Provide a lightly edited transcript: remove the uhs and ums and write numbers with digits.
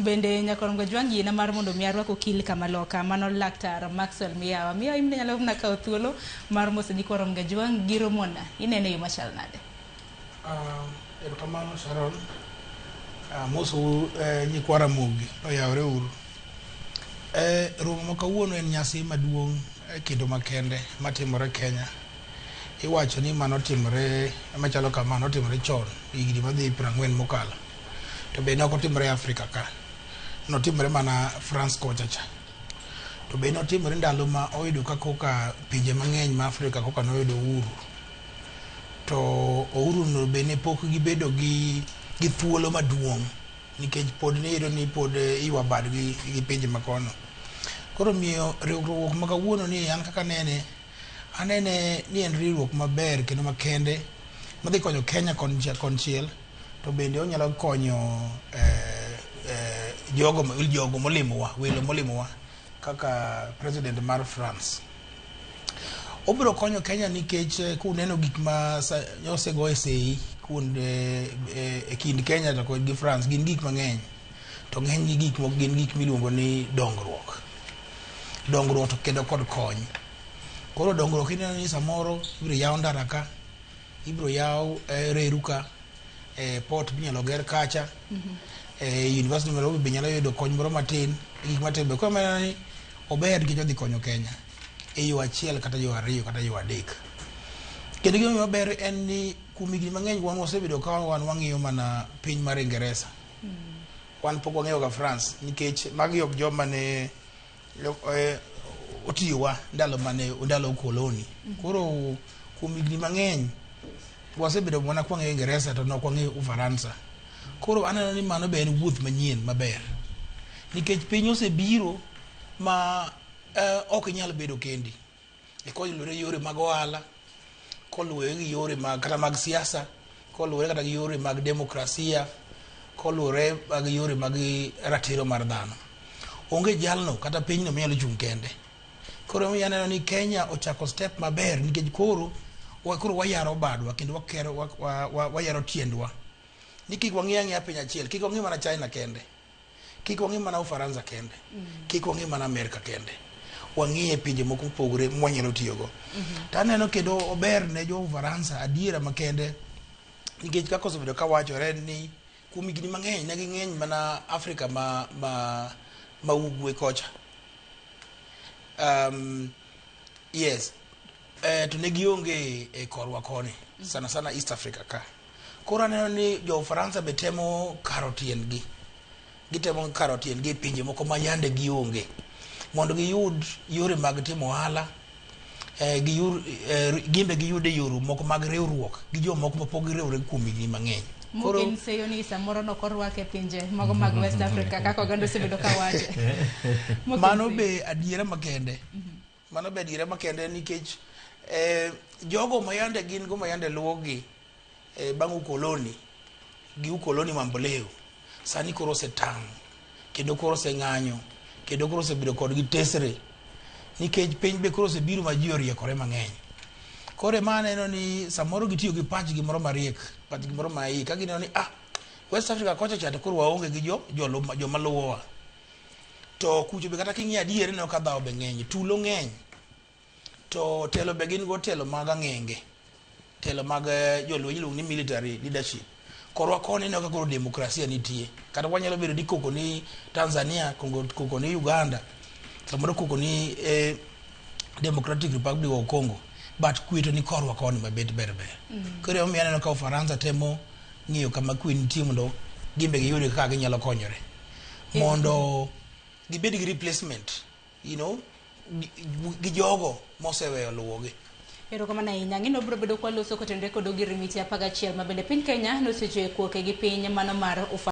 Bende nyakwar Mgajwang' yiena mar mondo mi arwak okil kama loka mano Laktar Maxwell Miyawa. Miyawa in bende nyalo mana kawo thuolo mar moso nyikwar Mgajwang' gi romona. Inene e yo machal nade? Erokamano Sharon. Amosou nyikwa Ramogi, oyawre uru. Romo ma kawuono en nyasi maduong' kendo makende matimore Kenya. Iwacho ni mano timore machalo kama notimore chon higni madhi 40 mokalo. To be ne ok otimore e Afrika ka. Notimore mana France kocha cha. To be notimore ndalo ma oyudo ka koka pinje mang'eny ma Afrika koka noyudo uhuru. To uhuru no be ne pok gibedo gi thuolo maduong' nikech pod niyudo ni pod iywa bad gi pinje makono. Koro omiyo riwruok ma kawuono ni an kaka anene, anene ni en riwruok maber kendo makende madhi konyo Kenya konchiel to bende onyalo konyo jogo molimowa, welo molimowa kaka president mar France. Obiro konyo Kenya nikech kuneno gik ma osego e sei kuonde e kind Kenya to kod gi France gin gik mang'eny. To ng'eny gi gik moko gin gik miluongo ni dongruok. Dongruok to kendo kod kony. Koro dongruok ineno ni samoro ibiro yaw ndara ka, ibiro yaw reru ka, port minyalo ger kacha, University of Nairobi be nyalo yudo kony moro matin, gik matin. Koro maneno ni ober nikech odhi konyo Kenya e yo achiel kata yo ariyo kata yo adek. Kendo gima omiyo ober en ni kuom higni mang'eny wan wasebedo ka wan wang'iyo mana piny mar Ingeresa. Wan pok wang'iyo ga France nikech magi ok joma ne otiyowa ndalo mane ndalo ukoloni. Koro kuom higni mang'eny wasebedo mana kwang'iyo Ingeresa to nok wang'iyo Ufaransa. Koro aneno ni mano be en wuoth manyien maber. Nikech piny osebiro ma ok inyal bedo kendi. Koluwore gi yore mag ohala, koluwore gi yore mag kata mag siasa, koluwore kata gi yore mag demokrasia, koluwore mag yore mag ratiro mar dhano. Onge jalno kata pinyno minyalo chung' kende. Koro emomiyo aneno ni Kenya ochako step maber nikech koro koro wayaro badwa kendo wakero wayaro tiendwa. Ni kik wang'i ang'iya piny achiel, kik wang'i mana China kende. Kik wang'i mana Ufaransa kende. Kik wang'i mana Amerika kende. Wang'iye pinje moko mopogore mwanyalo tiyogo. To aneno kendo ober ne jo Ufaransa adiera makende nikech kaka osebedo kawachore ni kuom higni mang'eny ne ging'eny mana Afrika ma ugwe kocha. Yes. To ne gionge e korwa koni, sana sana East Africa ka. Koro aneno ni jo Ufaransa be temo karo tiendgi. Gitemo karo tiendgi e pinje moko ma yande gionge. Mondo giyud yore mag timo ohala, gimbe giyud e yore moko mag riwruok gi jomoko mapok giriwre kuom higni mang'eny. Koro Moken seyo ni samoro nokorwake e pinje mago mag West Africa kaka oganda osebedo ka wache. Mano be adiera makende. Mano be adiera makende nikech jogo mayande gin go mayande luwogi bang' ukoloni gi ukoloni mamboleo sani koro osetang' kendo koro oseng'anyo kendo koro osebedo kodgi tesre nikech piny be koro osebiro ma ji oriekore mang'eny. Koro ema aneno ni samoro gitiyo gi pachgi moro mariek, pachgi moro ma iye ka gineno ni West Africa kocha cha to koro waonge gi joma luwowa. To kucho be kata king'iyo adier ineno ka dhawo be ng'eny, tulo ng'eny. To telo be gin go telo mag ang'enge, telo mag jolweny iluongo ni military leadership. Korwa koni ineno ka koro demokrasia nitie. Kata wanyalo bedo ni koko ni Tanzania, koko ni Uganda, samoro koko ni Democratic Republic of Congo. But kwe to ni korwa koni mabet ber ber. Koro emomiyo aneno ka Ufaransa temo ng'iyo kama kwe nitie mondo gimbe giyud kaka ginyalo konyore. Mondo gibed gi replacement, gi jogo moseweyo luwogi. Erokamano ahinya. Ng'ino biro bedo kwaloso kotenore kod ogirimiti 11 ma bende piny Kenya nosechiwo kuoke gi piny mano mar Ufaransa.